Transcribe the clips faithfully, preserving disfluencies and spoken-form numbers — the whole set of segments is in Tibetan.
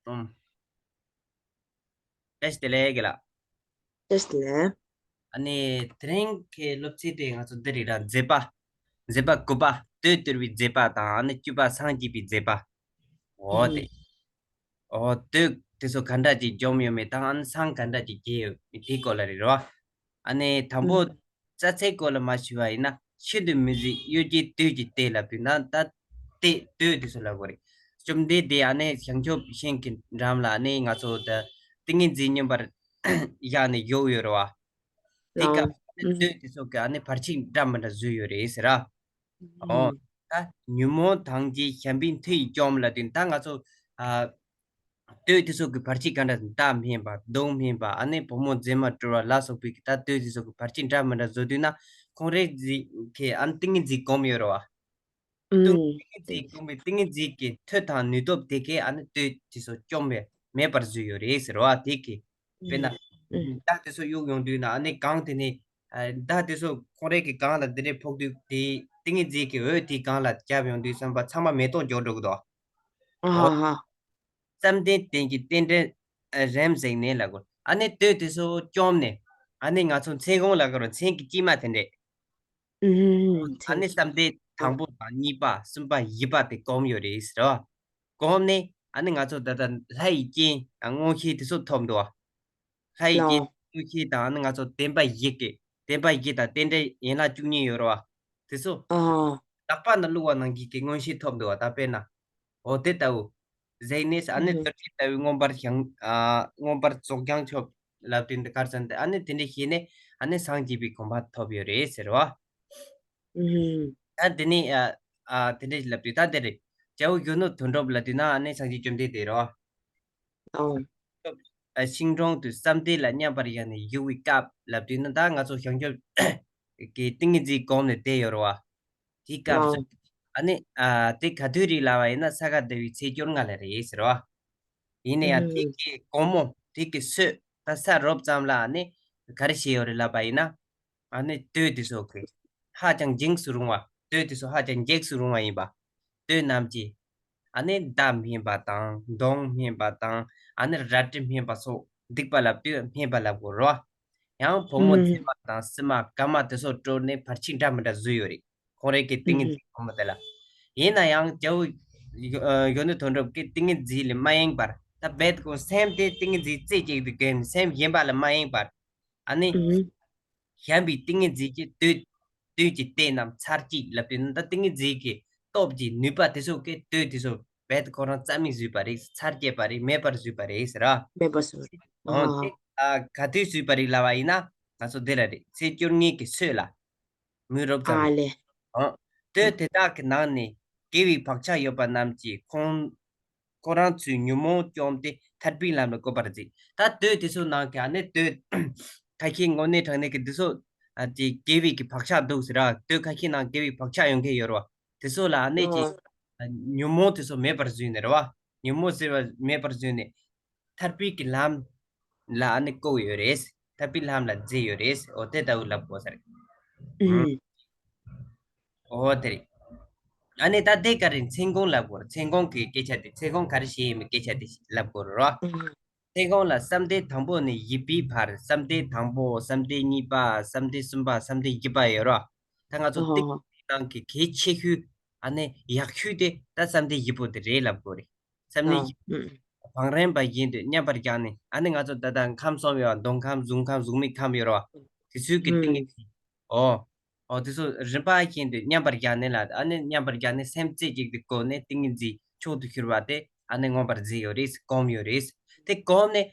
ཨུམ། བཀྲ་ཤིས་བདེ་ལེགས་རྒན་ལགས། བཀྲ་ཤིས་བདེ་ལེགས། ཨ་ནི་དེ་རིང་གི་སློབ་ཚན་དེ་ང་ཚོ་འདི་རེད་ར། མཛད་པ། མཛད་པ་དགུ་པ་བསྟོད་བསྟོད་པའི་མཛད་པ་དང་། ཨ་ནི་བཅུ་པ་སངས་རྒྱས་པའི་མཛད་པ། འོ་དེ། ཨུམ། འོ་བསྟོད་དེ་ཚོ་ག་འདྲ་ཅིག་བཅོམ་ཡོད་མེད་དང་། ཨ་ནི་སངས་ག་འདྲ་ཅིག་རྒྱས་ཡོད་མེད་དེའི་སྐོར་ལ་རེད་རོ། ཨ་ནི་དང་པོ། ཨུམ། རྩ་ཚིག་སྐོར་ལ་མར་ཞུས་པ་ཡིན་ན། ཆོས་འདི་མི་གཟིགས་གཡོ་སྒྱུའི་བསྟོད་ཀྱིས་བལྟས་ལབ་དུས་ན། ད་བལྟས་བསྟོད་དེ་ཚོ་ལབ་དགོས་རེད། བཅོམ་ལྡན་འདས་ཨ་ནི་བྱང་ཆུབ་ཤིང་གི་འགྲམ་ལ་ཨ་ནི་ང་ཚོ་ད་ཏིང་ངེ་འཛིན་མངོན་པར་བཞག་ནས་བཞུགས་ཡོད་རེད་བ། དེ་སྐབས་ཨ་ནི་བསྟོད་དེ་ཚོ་གི་ཨ་ནི་བར་ཆད་འདྲ་མི་འདྲ་བཟོས་ཡོད་རེད་ཟེར་ར། ཨོ། ད་ཉོན་མོངས་དང་བཅས་བྱམས་པའི་མཐུ་ཡིས་བཅོམ་ལབ་དུས། ད་ང་ཚོ་ཨ། བསྟོད་དེ་ཚོ་གི་བར་ཆད་ག་འདྲ། མདའ་འཕེན་པ། མདུང་འཕེན་པ། ཨ་ནི་བུ་མོ་མཛེས་མ་སྤྲུལ་བ་ལ་སོགས་པའི་གི་ད་བསྟོད་དེ་ཚོ་གི་བར་ཆད་འདྲ་མི་འདྲ་བཟོ་དུས་ན། ཁོང་རང་ཚོ་གིས་ཨ་ནི་ཏིང་ངེ་འཛིན་བསྒོམས་ཡོད་རེད་བ། ཏུ་ཏིང་ངེ་འཛིན་བསྒོམས་པའི་ཏིང་ངེ་འཛིན་གྱི་མཐུ་དང་ནུས་སྟོབས་དེ་གིས་ཨ་ནི་བསྟོད་དེ་ཚོ་བཅོམ་པས་མེད་པར་བཟོས་ཡོད་རེད་ཟེར་བ། དེ་གིས་དཔེར་ན། མདའ་དེ་ཚོ་གཡུག་ཡོང་དུས་ན། ཨ་ནི་གང་དེ་ནས་མདའ་དེ་ཚོ་ཁོང་རང་གི་གང་ལ་དེ་འདྲའི་ཕོག་དུས། དེ་ཏིང་ངེ་འཛིན་གྱི་འོད་དེ་གང་ལ་རྒྱབ་ཡོང་དུས་ཙམ་པ་ཚང་མ་མེ་ཏོག་འགྱུར་འགྲོ་གི་འདུག་ཨ་ཧ་ཧ། བསམ་གཏན་ལྡན་གྱི་རྟེན་འབྲེལ་རིམ་བསྲེགས་ནས་ལབ་དགོས། ཨ་ནི་བསྟོད་དེ་ཚོ་བཅོམ་ནས། ཨ་ནི་ང་ཚོ་མཚན་གུང་ལབ་དགོས་རེད། མཚན་གྱི་དཀྱིལ་མ་དེ་འདྲས། ཨུམ། ཨ་ནི་བསམ་གཏན་དང་པོ་དང་གཉིས་པ། གསུམ་པ། བཞི་པ་དེ་བསྒོམས་ཡོད་རེད་ཟེར་བ། བསྒོམས་ནས་ཨ་ནི་ང་ཚོ་ད་ལྟ་ལྷ་ཡི་སྤྱན་དང་མངོན་ཤེས་དེ་ཚོ་ཐོབ་འདུག་བ། ལྷ་ཡི་སྤྱན་དང་མངོན་ཤེས་དང་། ཨ་ནི་ང་ཚོ་བདེན་པ་བཞི་གི། བདེན་པ་བཞི་དང་རྟེན་འབྲེལ་ཡན་ལག་བཅུ་གཉིས་ཡོད་རེད་བ། དེ་ཚོ་ཨ། ལག་པ་ན་བླུགས་པ་ནང་བཞིན་གྱི་མངོན་ཤེས་ཐོབ་འདུག་བ། ད་དཔེར་ན། འོ་དེ་ལྟ་བུ། བསྲེགས་ནས་ཨ་ནི་ཨུམ། རྡོ་རྗེ་ལྟ་བུའི་མངོན་པར་བཞག་ཨ། མངོན་པར་རྫོགས་བྱང་ཆུབ་ལབ་དུས་འདི་གར་ཙམ་དེ། ཨ་ནི་དེ་འདྲས་བྱས་ནས་ཨ་ནི་སངས་རྒྱས་པའི་གོ་འཕང་ཐོབ་ཡོད་རེད་ཟེར་བ། ཨུམ། ད་དེ་ནས་ཨ། ཨ། དེ་འདྲས་ལབ་དུས་ད་དེ་རེད། རྒྱལ་པོ་གཞོན་ནུ་དོན་གྲུབ་ལབ་དུས་ན་ཨ་ནི་སངས་རྒྱས་བཅོམ་ལྡན་འདས་རེད་བ། ཨོ། ཤིང་དྲུང་དུ་བསམ་གཏན་ལ་མཉམ་པར་བཞག་ནས་བཞུགས་པའི་སྐབས་ལབ་དུས་ན། ད་ང་ཚོ་བྱང་ཆུབ་ཀྱི་ཏིང་ངེ་འཛིན་བསྒོམས་ནས་བསྡད་ཡོད་རེད་བ། དེའི་སྐབས་སུ། ཨོ། ཨ་ནི་ཨ། དེ་ག་དུས་རེད་ལབ་པ་ཡིན་ན། ས་ག་ཟླ་བའི་ཚེས་བཅོ་ལྔ་ལ་རེད་ཟེར་བ། ཡིན་ན་ཡང་དེ་ཨུམ། གི་དགོང་མོ་དེ་གི་སྲོད་ད་ས་རོབ་ཙམ་ལ་ཨ་ནི་ག་རེ་བྱས་ཡོད་རེད་ལབ་པ་ཡིན་ན། ཨ་ནི་བསྟོད་དེ་ཚོ་གི་ཧ་ཅང་འཇིགས་སུ་རུང་བ། བསྟོད་དེ་ཚོ་ཧ་ཅང་འཇིགས་སུ་རུང་བ་ཡིན་པ། བསྟོད་རྣམས་ཀྱིས། ཨ་ནི་མདའ་འཕེན་པ་དང་། མདུང་འཕེན་པ་དང་། ཨ་ནི་རལ་གྲི་འཕེན་པ་སོགས། སྡིག་པ་ལབ་དུས་འཕེན་པ་ལབ་དགོས་རེད་བ། ཡང་བུ་མོ་མཛེས་མ་དང་སྲིན་མོ་ག་མ་དེ་ཚོ་བཀྲོལ་ནས་བར་ཆད་འདྲ་མི་འདྲ་བཟོས་ཡོད་རེད། ཁོང་རང་གི་ཏིང་ངེ་འཛིན་བསྒོམ་པ་དེ་ལ། ཡིན་ན་ཡང་རྒྱལ་པོ་གཞོན་ནུ་དོན་གྲུབ་ཀྱི་ཏིང་ངེ་འཛིན་ལ་མ་ཡེངས་པར། ད་རྦད་ཁོ་སེམས་དེ་ཏིང་ངེ་འཛིན་རྩེ་གཅིག་ཏུ་བསྒོམས། སེམས་གཞན་པ་ལ་མ་ཡེངས་པར། ཨ་ནི། ཨུམ། བྱམས་པའི་ཏིང་ངེ་འཛིན་གྱིས་བསྟོད། བསྟོད་ཀྱི་རྟེན་རྣམས་ཚར་གཅིག་ལབ་དུས་ན། ད་ཏིང་ངེ་འཛིན་གྱི་སྟོབས་ཀྱི་ནུས་པ་དེ་ཚོ་གིས་བསྟོད་དེ་ཚོ་རྦད་ཁོ་རང་རྩ་མེད་བཟོས་པ་རེད། ཚར་བཅད་པ་རེད། མེད་པར་བཟོས་པ་རེད་ཟེར་བ། མེད་པར་བཟོས་པ་རེད། ཨོ། ཨ། དེ་ཨ། ག་དུས་བཟོས་པ་རེད་ལབ་པ་ཡིན་ན། ང་ཚོ་འདི་ལ་རེད། ཚེས་བཅོ་ལྔའི་གི་སྲོད་ལ། མུན་རོབ་ཙམ། ཨ་ལེ། ཨོ། བསྟོད་དེ་དག་གི་ནང་ནས་དགེ་བའི་བག་ཆགས་ཡོད་པ་རྣམས་ཀྱིས་ཁོང་ཁོ་རང་ཚོའི་ཉོན་མོངས་བཅོམ་སྟེ་ཐར་པའི་ལམ་ལ་བཀོད་པར་མཛད། ད་བསྟོད་དེ་ཚོ་ནང་གི་ཨ་ནི་བསྟོད། ཁ་ཤས་དངོས་གནས་དྲང་གནས་ཀྱི་འདི་ཚོ། ཨ། དེ་དགེ་བའི་གི་བག་ཆགས་འདུག་ཟེར་ར། བསྟོད་ཁ་ཤས་ནང་དགེ་བའི་བག་ཆགས་ཡོང་མཁན་ཡོད་རེད་བ། དེ་ཚོ་ལ་ཨ་ནི་ཅི། ཨ། ཉོན་མོངས་དེ་ཚོ་མེད་པར་བཟོས་ནས་རེད་བ། ཉོན་མོངས་ཟེར་བ་མེད་པར་བཟོས་ནས། ཐར་པའི་གི་ལམ་ལ་ཨ་ནི་བཀོད་ཡོད་རེད། ཐར་པའི་ལམ་ལ་མཛད་ཡོད་རེད། འོ་དེ་ལྟ་བུ་ལབ་དགོས་ས་རེད། ཨུམ། འོ་དེ་རེད། ཨ་ནི་ད་དེ་ག་རེ་མཚན་གུང་ལབ་དགོས་རེད། མཚན་གུང་གི་སྐད་ཆ་དེ། མཚན་གུང་ག་རེ་བྱས་ཡིན་མིན་སྐད་ཆ་དེ་ལབ་དགོས་རེད་རོ། ཨུམ། མཚན་གུང་ལ་བསམ་གཏན་དང་པོ་ནས་བཞི་པའི་བར། བསམ་གཏན་དང་པོ། བསམ་གཏན་གཉིས་པ། བསམ་གཏན་གསུམ་པ། བསམ་གཏན་བཞི་པ་ཡོད་རོ། ད་ང་ཚོ། ཨོ། དེ་ནང་གི་གལ་ཆེ་ཤོས། ཨ་ནི་ཡག་ཤོས་དེ་ད་བསམ་གཏན་བཞི་པོ་དེ་རེད་ལབ་དགོས་རེད། བསམ་གཏན་བཞི། ཨ། ཨུམ། བང་རིམ་པ་བཞིན་དུ་མཉམ་པར་བཞག་ནས། ཨ་ནི་ང་ཚོ་ད་ལྟ་ཁམས་གསུམ་ཡོད་པ། མདོ་ཁམས། གཟུགས་ཁམས། གཟུགས་མེད་ཁམས་ཡོད་རེད་བ། དེ་ཚོའི་གི་ཏིང་ངེ་འཛིན། ཨོ། ཨོ། དེ་ཚོ་རིམ་པ་བཞིན་དུ་མཉམ་པར་བཞག་ནས་ལ། ཨ་ནི་མཉམ་པར་བཞག་ནས་སེམས་རྩེ་གཅིག་ཏུ་བཀོད་ནས་ཏིང་ངེ་འཛིན་མཆོག་ཏུ་གྱུར་པ་དེ་ཨ་ནི་མངོན་པར་མཛད་ཡོད་རེད། བསྒོམས་ཡོད་རེད། དེ་བསྒོམས་ནས་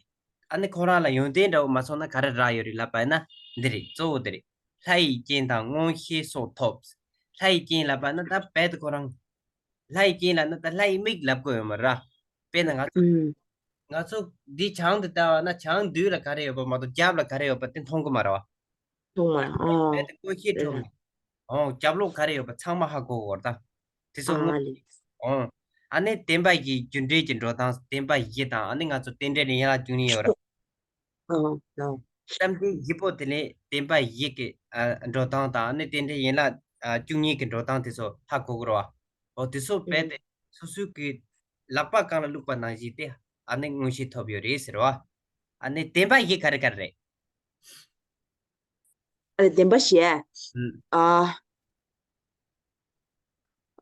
ཨ་ནི་ཁོ་རང་ལ་ཡོན་ཏན་འདྲ་བོ་མ་སོང་ན་ག་རེ་རག་ཡོད་རེད་ལབ་པ་ཡིན་ན་འདི་རེད། གཙོ་བོ་འདི་རེད། ལྷ་ཡི་སྤྱན་དང་མངོན་ཤེས་སོགས་ཐོབ། ལྷ་ཡི་སྤྱན་ལབ་པ་ན་ད་རྦད་དེ་ཁོ་རང་། ལྷ་ཡི་སྤྱན་ལབ་ན་ད་ལྷ་ཡི་མིག་ལབ་དགོས་ཡོད་མ་རེད། དཔེར་ན་ང་ཚོ། ཨུམ། ང་ཚོ་འདི་བྱང་དུ་ལྟ་བ་ན་བྱང་མདུན་ལ་ག་རེ་ཡོད་པ་མ་གཏོགས་རྒྱབ་ལ་ག་རེ་ཡོད་པ་དེ་མཐོང་གི་མ་རེད་བ། མཐོང་མ་རེད། ཨོ། རྦད་དེ་མངོན་ཤེས་ཐོབ་ནས། ཨོ། རྒྱབ་ལོགས་ག་རེ་ཡོད་པ་ཚང་མ་ཧ་གོ་གི་ཡོད་རེད་ད། དེ་ཚོ་ཨ་དངོས། ལེ། ཨོ། ཨ་ནི་བདེན་པ་བཞིའི་རྒྱུ་འབྲས་ཀྱི་འགྲོ་སྟངས། བདེན་པ་བཞི་དང་། ཨ་ནི་ང་ཚོ་རྟེན་འབྲེལ་ཡན་ལག་བཅུ་གཉིས་ཡོད་རེད། ཨོ། ཨོ། བསམ་གཏན་བཞི་པོ་དེ་ལས་བདེན་པ་བཞི་གི། ཨ། འགྲོ་སྟངས་དང་། ཨ་ནི་རྟེན་འབྲེལ་ཡན་ལག་ཨ། བཅུ་གཉིས་ཀྱི་འགྲོ་སྟངས་དེ་ཚོ་ཧ་གོ་གི་རེད་བ། ཨོ། དེ་ཚོ་རྦད་དེ་སོ་སོའི་གི་ལག་པ་སྒང་ལ་བླུགས་པ་ནང་བཞིན་དེ་ ཨ་ནི་མངོན་ཤེས་ཐོབ་ཡོད་རེད་ཟེར་བ། ཨ་ནི་བདེན་པ་བཞི་ག་རེ་ག་རེ་རེད། ཨ་ལས་བདེན་པ་བཞི། ཨུམ། ཨ།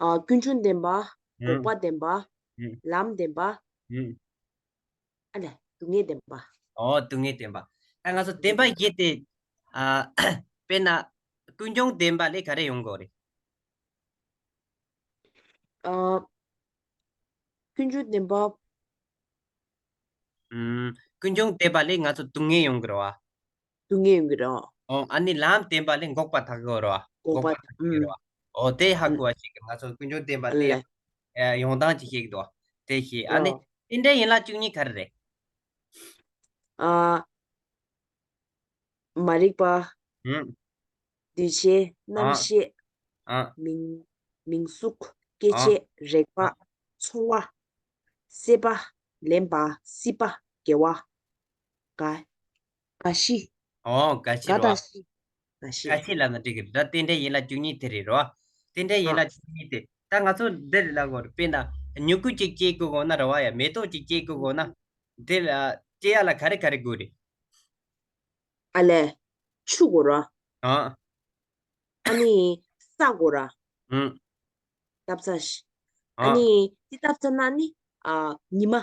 ཨ། ཀུན་འབྱུང་བདེན་པ། ཨུམ། འགོག་པ་བདེན་པ། ཨུམ། ལམ་བདེན་པ། ཨུམ། ཨ་ལས་སྡུག་བསྔལ་བདེན་པ། ཨོ་སྡུག་བསྔལ་བདེན་པ། ད་ང་ཚོ་བདེན་པ་བཞི་དེ། ཨ། དཔེར་ན། ཀུན་འབྱུང་བདེན་པ་ལས་ག་རེ་ཡོང་གི་རེད། ཨ། ཀུན་འབྱུང་བདེན་པ། ཨུམ། ཀུན་འབྱུང་བདེན་པ་ལས་ང་ཚོ་སྡུག་བསྔལ་ཡོང་གི་རེད་བ། སྡུག་བསྔལ་ཡོང་གི་རེད། ཨོ་ཨ་ནི་ལམ་བདེན་པ་ལས་འགོག་པ་དག་གི་རེད་བ། འགོག་པ་འགོག་པ་དག་གི་རེད་བ། ཨུམ། ཨོ་དེ་ཧ་ཨུམ། གོ་བ་ཞིག་གི་ང་ཚོ་ཀུན་འབྱུང་བདེན་པ་ལས། ཨ་ལས། ཨ། ཡོང་སྟངས་ཅིག་ཤེས་ཀྱི་འདུག་དེ་ཤེས། ཨ་ནི། ཨོ། རྟེན་འབྲེལ་ཡན་ལག་བཅུ་གཉིས་ག་རེ་རེད། ཨ། མ་རིག་པ། ཨུམ། འདུས་བྱས། ཨ། རྣམ་ཤེས། ཨ། མིང་། མིང་གཟུགས། སྐྱེ་ཨ། མཆེད། རེག་པ། ཨ། ཚོར་བ། སྲེད་པ། ལེན་པ། སྲིད་པ། དགེ་བ། རྒ། རྒ་ཤི། ཨོ་རྒ་ཤི་རྒ་རེད་དང་བ། ཤི། རྒ་ཤི། རྒ་ཤི་ལབ་ན་འགྲིག་གི་རེད། ད་རྟེན་འབྲེལ་ཡན་ལག་བཅུ་གཉིས་དེ་རེད་རོ། རྟེན་འབྲེལ་ཡན་ཨ། ལག་བཅུ་གཉིས་དེ་ད་ང་ཚོ་འདིར་ལབ་དགོས་རེད། དཔེར་ན་མྱུ་གུ་གཅིག་སྐྱེ་དགོས་དགོས་ན་རེད་བ། ཡ་མེ་ཏོག་གཅིག་སྐྱེ་དགོས་དགོས་ན། དེ་ལ་སྐྱེ་ཡ་ལ་ག་རེ་ག་རེ་དགོས་རེད། ཨ་ལས། ཆུ་དགོས་ར། ཨ། ཨ་ནི་ས་དགོས་ར། ཨུམ། བཏབ་ཚར་ཤག་ཨ། ཨ་ནི་དེ་བཏབ་ཚར་ན་ནི། ཨ། ཉི་མ།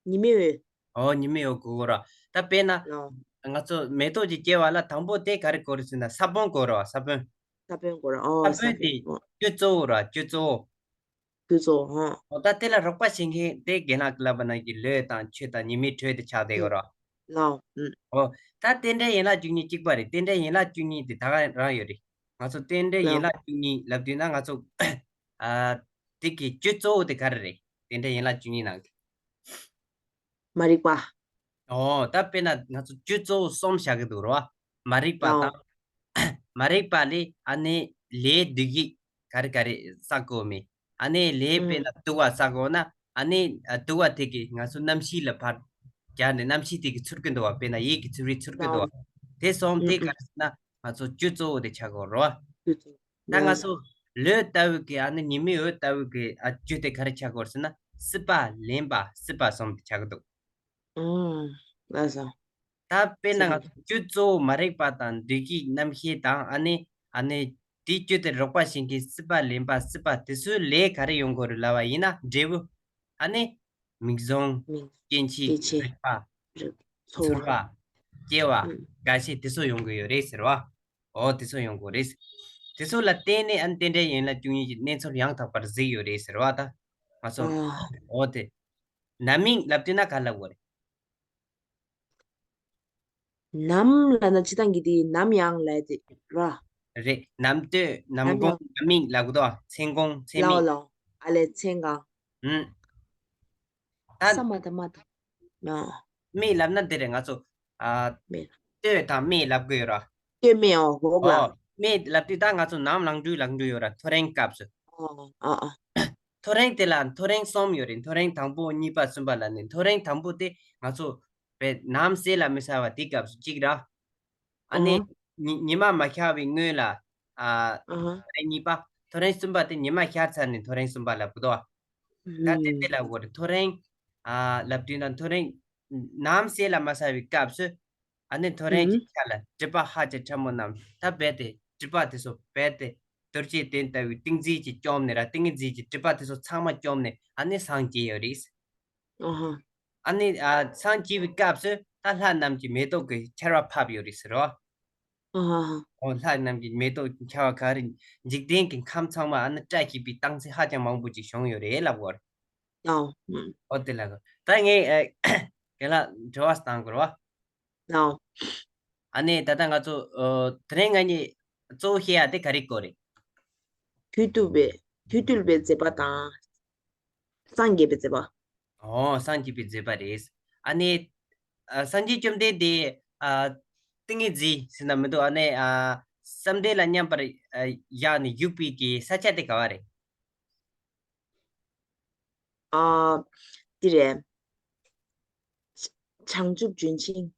ཉི་མའི་འོད། ཨོ་ཉི་མའི་འོད་དགོས་ར། ད་དཔེར་ན། ཨོ། ང་ཚོ་མེ་ཏོག་ཅིག་སྐྱེ་བ་ལ་དང་པོ་དེ་ག་རེ་དགོས་རེད་ཟེར་ན་ས་བོན་དགོས་ར། ས་བོན། ས་བོན་དགོས་ར། ཨོ་ས་ས་བོན་དེ་བོན། ཨོ། རྒྱུ་གཙོ་བོ་ར། རྒྱུ་གཙོ་བོ། རྒྱུ་གཙོ་བོ། ཨོ། ད་དེ་ལ་རོགས་པ་བྱེད་མཁན་དེ་རྒན་ལགས་ལབ་པ་ནང་བཞིན་ལུས་དང་ཆོས་དང་ཉི་མའི་དྲོད་དེ་ཆགས་བསྡད་ཡོད་ར། ལའོ། ཨུམ། ཨོ། ད་རྟེན་འབྲེལ་ཡན་ལག་བཅུ་གཉིས་གཅིག་པ་རེད། རྟེན་འབྲེལ་ཡན་ལག་བཅུ་གཉིས་དེ་ད་ག་རང་ཡོད་རེད། ང་ཚོ་རྟེན་འབྲེལ་ཡན་ལའོ། ལག་བཅུ་གཉིས་ལབ་དུས་ན་ང་ཚོ། ཨ། དེ་གི་རྒྱུ་གཙོ་བོ་དེ་ག་རེ་རེད། རྟེན་འབྲེལ་ཡན་ལག་བཅུ་གཉིས་ནང་གི། མ་རིག་པ། ཨོ། ད་དཔེར་ན་ང་ཚོ་རྒྱུ་གཙོ་བོ་གསུམ་བཞག་གི་འདུག་རོ། མ་རིག་པ་ཨོ། དང་། མ་རིག་པ་ལས་ཨ་ནི་ལས་སྡུག་ཡིག་ག་རེ་ག་རེ་བསགས་དགོས་མེད། ཨ་ནི་ལས་དཔེར་ན་ཨུམ། སྡུག་པ་བསགས་དགོས་ན་ཨ་ནི་སྡུག་པ་དེ་གི་ང་ཚོ་རྣམ་ཤེས་ལ་ཕར་སྦྱར་ནས་རྣམ་ཤེས་དེ་གི་ཚུར་གི་འདུག་བ། དཔེར་ན་ཡིད་ཀྱི་ཚུར་རིས་ཚུར་གི་འདུག་བ། ཨོ། དེ་གསུམ་དེ་ཨུམ་ག་རེ་ཟེར་ན་ང་ཚོ་རྒྱུ་གཙོ་བོ་དེ་ཆགས་དགོས་རོ། ཨུམ། ད་ང་ཚོ་ལུས་ལྟ་བུ་གི་ཨ་ནི་ཉི་མའི་འོད་ལྟ་བུ་གི་ཨ་རྒྱུ་དེ་ག་རེ་ཆགས་དགོས་ཟེར་ན་སྲིད་པ་ལེན་པ་སྲིད་པ་གསུམ་དེ་ཆགས་ཀྱི་འདུག་ཨུམ། ལགས་སོ། ད་དཔེར་ན་ང་ཚོ་རྒྱུ་གཙོ་བོ་མ་རིག་པ་དང་འདུས་བྱས་རྣམ་ཤེས་དང་ཨ་ནི་ཨ་ནི་དེའི་རྒྱུ་དེ་རོགས་པ་བྱེད་མཁན་སྲིད་པ་ལེན་པ་སྲིད་པ་དེ་ཚོའི་ལས་ག་རེ་ཡོང་དགོས་རེད་ལབ་པ་ཡིན་ན་འབྲས་བུ། ཨ་ནི། མིག་བཟང་། མིག་སྐྱེ་མཆེད། སྐྱེ་མཆེད། རེག་པ། རེག་ཚོར་བ། ཚོར་བ། སྐྱེ་བ། ཨུམ། རྒ་ཤི་དེ་ཚོ་ཡོང་གི་ཡོད་རེད་ཟེར་བ། ཨོ་དེ་ཚོ་ཡོང་གི་རེད། དེ་ཚོ་ལ་བརྟེན་ནས་ཨ་ནི་རྟེན་འབྲེལ་ཡན་ལག་བཅུ་གཉིས་ཀྱི་གནས་ཚུལ་ཡང་དག་པར་གཟིགས་ཡོད་རེད་ཟེར་བ་ད། ང་ཚོ། ཨོ། ཨོ་དེ། རྣམ་གཡེང་ལབ་དུས་ན་ག་ལབ་དགོས་རེད། ནམ་ལབ་ན་སྤྱིར་བཏང་གི་དེ་ནམ་ཡང་ལབ་དེ་ར། རེད། ནམ་སྟོད་ནམ་ནམ་གུང་ཡང་། རྣམ་གཡེང་ལབ་གི་འདུག་མཚན་གུང་མཚན་ལའོ་མིག་ལའོ། ཨ་ལས་མཚན་གང་། ཨུམ། ད། ས་མ་ད་མ་ད། ཡང་། སྨད་ལབ་ན་འདི་རེད་ང་ཚོ། ཨ། སྨད། སྟོད་དང་སྨད་ལབ་གི་ཡོད་ར། སྟོད་སྨད། ཨོ་འོག་ལ། ཨོ། སྨད་ལབ་དུས་ད་ང་ཚོ་ནམ་ལངས་དུས་ལངས་དུས་ཡོད་ར་མཐོ་རིམ་སྐབས་སུ། ཨོ་ཨ་ཨ། མཐོ་རིམ་དེ་ལ་མཐོ་རིམ་གསུམ་ཡོད་རེད། མཐོ་རིམ་དང་པོ་གཉིས་པ་གསུམ་པ་ལ་ནི་མཐོ་རིམ་དང་པོ་དེ་ང་ཚོ་བས་ནམ་གསལ་ལ་མི་གསལ་བ་དེ་སྐབས་སུ་གཅིག་ར། ཨ་ནི། ཨ་ཧ། ཉི་ཉི་མ་མ་ཤར་བའི་སྔོན་ལ། ཨ། ཨ་ཧ། མཐོ་རིམ་གཉིས་པ། མཐོ་རིམ་གསུམ་པ་དེ་ཉི་མ་ཤར་ཚར་ནས་མཐོ་རིམ་གསུམ་པ་ལབ་གི་འདུག་ད་དེ་དེ་ལ་འོ་རེད། མཐོ་རིམ། ཨ། ལབ་དུས་ན་མཐོ་རིམ། ནམ་གསལ་ལ་མ་གསལ་བའི་སྐབས་སུ། ཨ་ནི་མཐོ་རིམ་གྱི་ཆ་ལ་སྒྲིབ་པ་ཧ་ཅང་ཕྲ་མོ་རྣམས་ད་རྦད་དེ་སྒྲིབ་པ་དེ་ཚོ་རྦད་དེ་རྡོ་རྗེ་གདན་ལྟ་བུའི་ཏིང་འཛིན་གྱིས་བཅོམ་ནས་ར། ཏིང་ངེ་འཛིན་གྱིས་སྒྲིབ་པ་དེ་ཚོ་ཚང་མ་བཅོམ་ནས་ཨ་ནི་སངས་རྒྱས་ཡོད་རེད། ཨ་ཧ། ཨ་ནི་ཨ་སངས་རྒྱས་པའི་སྐབས་སུ་ད་ལྷ་རྣམས་ཀྱི་མེ་ཏོག་གི་ཆར་བ་ཕབ་ཡོད་རེད་ཟེར་རོ། ཨ་ཧ་ཧ། ཨོ་ལྷ་རྣམས་ཀྱི་མེ་ཏོག་ཆར་བ་ག་རེ། འཇིག་རྟེན་གྱི་ཁམས་ཚང་མ་ཨ་ནི་བཀྲ་ཤིས་པའི་རྟགས་མཚན་ཧ་ཅང་མང་པོ་ཅིག་བྱུང་ཡོད་རེད་ལབ་དགོས་རེད། ཨོ། ཨོ་དེ་ལ་གོ། ད་ངས་ཨ་རྒན་ལགས་དྲི་བ་བཏང་དགོས་རེད་བ། ཨོ། ཨ་ནི་ད་ལྟ་ང་ཚོ་ཨོ་དེ་རིང་ང་གཉིས་གཙོ་བོ་བཤད་ཡ་དེ་ག་རེ་སྐོར་རེད། དུས་གཏུགས་པའི་དུས་གཏུགས་པའི་མཛད་པ་དང་། སངས་རྒྱས་པའི་མཛད་པ། ཨོ་སངས་རྒྱས་པའི་མཛད་པ་རེད། ཨ་ནི། ཨ་སངས་རྒྱས་བཅོམ་ལྡན་འདས་ཨ་ཏིང་ངེ་འཛིན་ཟེར་ན་མི་འདུག་ཨ་ནི་ཨ་བསམ་གཏན་ལ་མཉམ་པར་ཨ་བཞག་ནས་བཞུགས་པའི་གི་ས་ཆ་དེ་ག་བ་རེད། ཨ་འདི་རེད། བྱང་ཆུབ་ལྗོན་ཤིང་།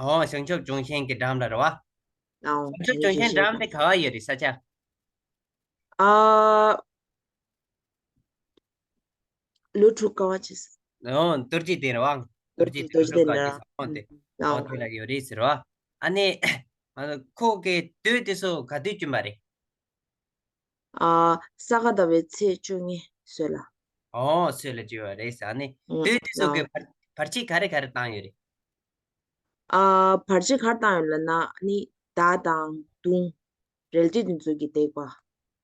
ཨོ་བྱང་ཆུབ་ལྗོན་ཤིང་གི་འགྲམ་ལ་རེད་བ། ཨོ་བྱང་ཆུབ་ལྗོན་ཤིང་འགྲམ་དེ་ག་བ་ཡོད་རེད་ས་ཆ། ཨ། ལོ་དྲུག་དཀའ་བ་སྤྱད། ཨོ་རྡོ་རྗེ་གདན་རེད་བ། རྡོ་རྗེ་རྡོ་རྗེ་གདན་རྡོ་རྗེ་གདན་ར། ཨོ་དེ། ཨོ་ཨོ་དེ་ལ་ཡོད་རེད་ཟེར་བ། ཨ་ནི་ཁོ་གི་དུས་དེ་ཚོ་ག་དུས་བསྐྱོན་པ་རེད། ཨ་ས་ག་ཟླ་བའི་ཚེས་བཅུ་གཉིས་སྲོད་ལ། ཨོ་སྲོད་ལ་བྱས་པ་རེད་ཟེར། ཨ་ནི་ཨོ་དུས་དེ་ཚོ་གི་ཨོ་བར་བར་ཆད་ག་རེ་ག་རེ་བཏང་ཡོད་རེད། ཨ་བར་ཆད་ག་རེ་བཏང་ཡོད་ལབ་ན། ཨ་ནི་མདའ་དང་མདུང་། རལ་གྲི་དེ་ཚོ་གི་བརྡེག་པ།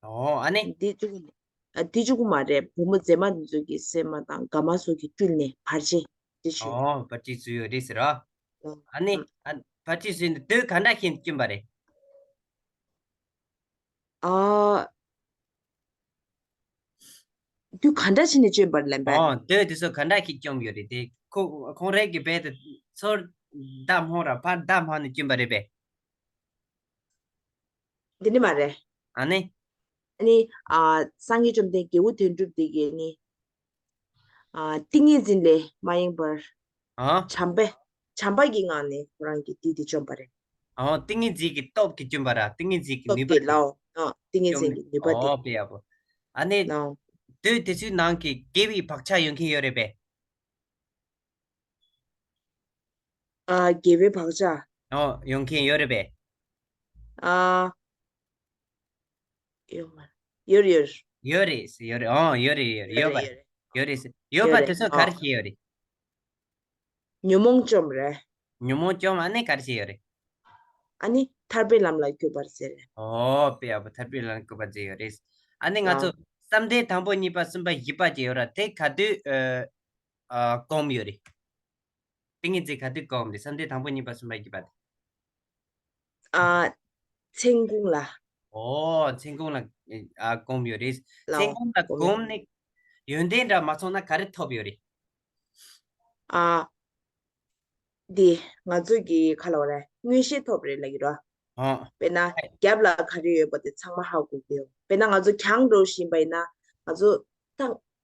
ཨོ་ཨ་ནི། འདི་གཅིག་པུ། ཨ་འདི་གཅིག་པུ་མ་རེད། བུ་མོ་མཛེས་མ་དེ་ཚོ་གི་སྲན་མ་དང་དགའ་མ་སོགས་ཀྱིས་བཀྲུས་ནས་བར་ཆད་དེ་བྱུང་། ཨོ་བར་ཆད་བཟོས་ཡོད་རེད་ཟེར་ར། ཨོ་ཨ་ནི། ཨ་ཨ་བར་ཆད་བཟོས་ནས་དུས་ག་འདྲ་ཞིག་བསྐྱོན་པ་རེད། ཨ་དུས་ག་འདྲ་བྱས་ནས་བསྐྱོན་པ་རེད་ལབ་པས། ཨོ་དུས་དེ་ཚོ་ག་འདྲ་ཞིག་བསྐྱོན་ཡོད་རེད་དེ། ཁོ་ཁོང་རང་གིས་རྦད་དེ་ཚུར་མདའ་འཕངས་ར་ཕར་མདའ་འཕངས་ནས་བསྐྱོན་པ་རེད་པས། འདི་ནི་མ་རེད། ཨ་ནི། ཨ་ནི་ཨ་སངས་རྒྱས་བཅོམ་ལྡན་རྒྱལ་བུ་དོན་གྲུབ་འདི་གིས་ནི་ཨ་ཏིང་ངེ་འཛིན་ལས་མ་ཡེངས་པར། ཨ། བྱམས་པས་བྱམས་པ་གི་ངང་ནས་ཁོ་རང་གིས་དེ་དེ་བཅོམ་པ་རེད། ཨ་ཏིང་ངེ་འཛིན་གྱི་སྟོབས་ཀྱིས་བཅོམ་པ་ར། ཏིང་ངེ་འཛིན་གྱི་སྟོབས་ནུས་པ་དེ་དེ་ལའོ། ཨ་ཏིང་ངེ་བཅོམ་འཛིན་ནས། གྱི་ནུས་པ་དེ། ཨོ་དཔེ་ཡག་པོ། ཨ་ནི། ལའོ། དུས་དེ་ཚོའི་ནང་གི་དགེ་བའི་བག་ཆགས་ཡོད་མཁན་ཡོད་རེད་པས། ཨ་དགེ་བའི་བག་ཆགས། ཨོ་ཡོད་མཁན་ཡོད་རེད་པས། ཨ་ཡོད་མ་ཡོད་རེད་ཡོད་རེད། ཡོད་རེད་ཡོད་རེད། ཨོ་ཡོད་རེད་ཡོད་རེད། ཡོད་ཡོད་པ་རེད་ཡོད་རེད། ཡོད་རེད་ཟེར། ཡོད་ཡོད་པ་རེད། དེ་ཚོ་ག་ཨོ་རེ་བྱས་ཡོད་རེད། ཉོན་མོངས་བཅོམ་རེད། ཉོན་མོངས་བཅོམ། ཨ་ནི་ག་རེ་བྱས་ཡོད་རེད། ཨ་ནི་ཐར་པའི་ལམ་ལ་བཀོད་པར་མཛད་རེད། ཨོ་དཔེ་ཡག་པོ། ཐར་པའི་ལམ་ལ་བཀོད་པར་མཛད་ཡོད་རེད། ཨ་ནི་ང་ཨོ་ཚོ་བསམ་གཏན་དང་པོ་གཉིས་པ་གསུམ་པ་བཞི་པ་བྱས་ཡོད་ར། དེ་ག་དུས་ཨ་ཨ་སྒོམ་ཡོད་རེད། ཏིང་ངེ་འཛིན་ག་དུས་སྒོམ་རེད། བསམ་གཏན་དང་པོ་གཉིས་པ་གསུམ་པ་བཞི་པ་དེ། ཨ་མཚན་གུང་ལ། ཨོ་མཚན་གུང་ལ་ཨ་སྒོམ་ཡོད་རེད། ལའོ། མཚན་གུང་ལ་སྒོམ་ཡོད། སྒོམ་ནས་ཡོན་ཏན་འདྲ་མ་ཚང་ན་ག་རེ་ཐོབ་ཡོད་རེད། ཨ་འདི་ང་ཚོ་གི་ག་ལབ་དགོས་རེད། མངོན་ཤེས་ཐོབ་རེད་ལབ་ཀྱི་རེད། ཨ་དཔེར་ན་རྒྱབ་ལ་ག་རེ་ཡོད་པ་དེ་ཚང་མ་ཧ་གོ་གི་ཡོད། དཔེར་ན་ང་ཚོ་གྱང་འགྲོ་བཞིན་པ་ཡིན་ན། ང་ཚོ་ད་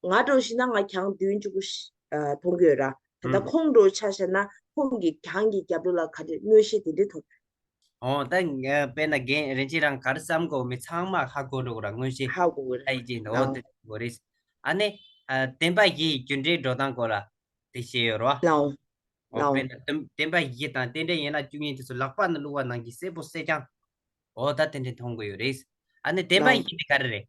ང་འགྲོ་བཞིན་ན་ང་གྱང་མདུན་གཅིག་པུ་ཤ་ཨ་མཐོང་གི་ཡོད་ར། ད་ལྟ་ཨུམ། ཁོང་འགྲོ་ཆ་བཞག་ན་ཁོང་གི་གྱང་གི་རྒྱབ་ལོགས་ལ་ག་རེ་མངོན་ཤེས་དེ་འདྲ་ཐོབ། ཨོ་ད་ང་དཔེར་ན་རྒན་རིན་ཆེན་རང་ག་རེ་བསམ་དགོས་མིན་ཚང་མ་ཧ་གོ་འགྲོ་གི་ར། མངོན་ཤེས་ཧ་གོ་གི་ར། ལྷ་ཡི་ཅན་དུ། ཨོ་ཨོ་དེ་གོ་རེད། ཨ་ནི་ཨ་བདེན་པ་བཞིའི་རྒྱུ་འབྲས་འགྲོ་སྟངས་སྐོར་ལ་དེ་བཤད་ཡོད་རེད་བ། ལའོ། ཨོ་ལའོ། དཔེར་ན་བདེན་བདེན་པ་བཞི་དང་རྟེན་འབྲེལ་ཡན་ལག་བཅུ་གཉིས་དེ་ཚོ་ལག་པ་ནང་བླུགས་པ་ནང་བཞིན་གསལ་པོ་གསལ་རྐྱང་། ཨོ་ད་དེ་འདྲ་མཐོང་གི་ཡོད་རེད། ཨ་ནི་བདེན་པ་ལའོ། བཞི་དེ་ག་རེ་རེད།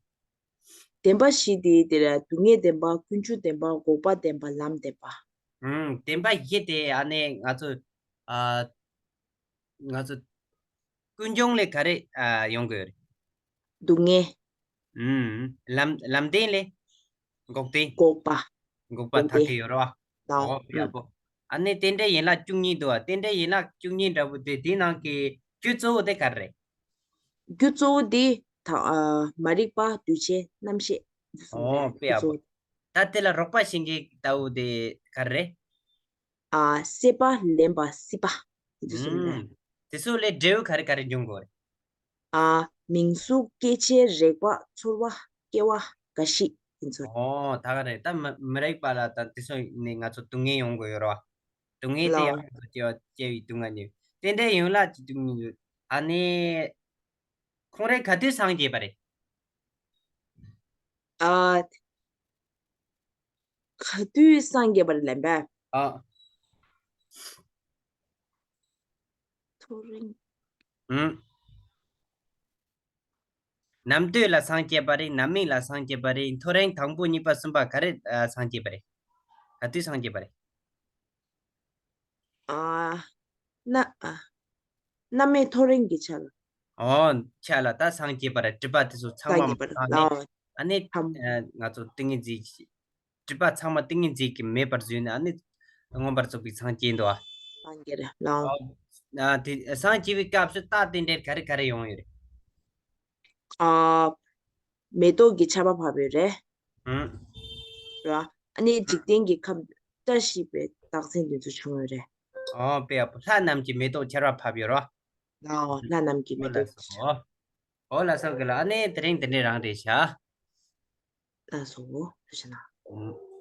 བདེན་པ་བཞི་དེ་དེ་ར། སྡུག་བསྔལ་བདེན་པ། ཀུན་འབྱུང་བདེན་པ། འགོག་པ་བདེན་པ། ལམ་བདེན་པ། ཨུམ། བདེན་པ་བཞི་དེ་ཨ་ནི་ང་ཚོ་ཨ་ང་ཚོ་ཀུན་འབྱུང་ལས་ག་རེ་ཨ་ཡོང་གི་ཡོད་རེད། སྡུག་བསྔལ། ཨུམ། ལམ་ལམ་བདེན་ལས། འགོག་བདེན། འགོག་པ། འགོག་པ་འགོག་ཐག་བདེན། གི་ཡོད་རེད་བ། ལའོ། ཨོ་ཡག་པོ། ཨ་ནི་རྟེན་འབྲེལ་ཡན་ལག་བཅུ་གཉིས་འདུག་བ། རྟེན་འབྲེལ་ཡན་ལག་བཅུ་གཉིས་འདྲ་པོ་དེ་དེའི་ནང་གི་རྒྱུ་གཙོ་བོ་དེ་ག་རེ་རེད། རྒྱུ་གཙོ་བོ་དེ་ད་ཨ་མ་རིག་པ། འདུས་བྱས། རྣམ་ཤེས། འདི་གསུམ་ཨོ་རེད། དཔེ་རྒྱུ་ཡག་པོ། གཙོ་བོ། ད་དེ་ལ་རོགས་པ་བྱེད་མཁན་ལྟ་བུ་དེ་ག་རེ་རེད། ཨ་སྲེད་པ། ལེན་པ། སྲིད་པ། དེ་ཚོ་གསུམ་རེད། ཨུམ། དེ་ཚོ་ལས་འབྲས་བུ་ག་རེ་ག་རེ་འབྱུང་དགོས་རེད། ཨ་མིང་གཟུགས། སྐྱེ་མཆེད། རེག་པ། ཚོར་བ། སྐྱེ་བ། རྒ་ཤི། དེ་ཚོ་རེད། ཨོ་ད་ག་རེད། ད་མ་མི་རིག་པ་ལ་ད་དེ་ཚོ་ནི་ང་ཚོ་སྡུག་བསྔལ་ཡོང་དགོས་ཡོད་རེད་བ། སྡུག་བསྔལ་དེ་ལའོ། ཡང་ང་ཚོ་སྐྱེ་བ་སྐྱེ་བའི་སྡུག་བསྔལ་ནི། རྟེན་འབྲེལ་ཡན་ལག་བཅུ་གཉིས་ཡོད། ཨ་ནི་ཁོང་རང་ག་དུས་སངས་རྒྱས་པ་རེད། ཨ་ག་དུས་སངས་རྒྱས་པ་རེད་ལབ་པས། ཨ། ཐོ་རེངས། ཨུམ། ནམ་དུས་ལ་སངས་རྒྱས་པ་རེད། ནམ་མིག་ལ་སངས་རྒྱས་པ་རེད། ཐོ་རེངས་དང་པོ་གཉིས་པ་གསུམ་པ་ག་རེ་ཨ་སངས་རྒྱས་པ་རེད། ག་དུས་སངས་རྒྱས་པ་རེད། ཨ་ན་ཨ་གནམ་མེད་ཐོ་རེངས་ཀྱི་ཆ་ལ། ཨོ་ཆ་ལ་ད་སངས་རྒྱས་པ་རེད། སྒྲིབ་པ་དེ་ཚོ་ཚང་མ་སངས་རྒྱས་པ་རེད། མ་ལའོ། ཨ་ནི་ཨ་ནི་ཨ་ང་ཚོ་ཏིང་ངེ་འཛིན་གྱི་སྒྲིབ་པ་ཚང་མ་ཏིང་ངེ་འཛིན་གྱིས་མེད་པར་བཟོས་ནས་ཨ་ནི་མངོན་པར་རྫོགས་པའི་སངས་རྒྱས་འདུག་ཨ། སངས་རྒྱས་རེད་ལའོ། ཨོ་ཨ་དེ་སངས་རྒྱས་པའི་སྐབས་སུ་རྟགས་རྟེན་འབྲེལ་ག་རེ་ག་རེ་ཡོང་ཡོད་རེད། ཨ་མེ་ཏོག་གི་ཆར་པ་བབས་ཡོད་རེད། ཨུམ། ར། ཨ་ནི་འཇིག་རྟེན་གྱི་ཁམས་བཀྲ་ཤིས་པའི་རྟགས་མཚན་དེ་ཚོ་བྱུང་ཡོད་རེད། ཨོ་དཔེ་ཡག་པོ། ལྷ་རྣམས་ཀྱི་མེ་ཏོག་ཆར་པ་བབས་ཡོད་རོ། ལའོ། ལྷ་རྣམས་ཀྱི་མེ་ཏོག་ཆར་པ། ཨོ་ལགས་སོ། གི་ལ་ཨ་ནི་དེ་རིང་དེ་འདྲའི་རང་རེད་བྱ། ལགས་སོ། ཐུགས་རྗེ་གནང་། ཨུམ།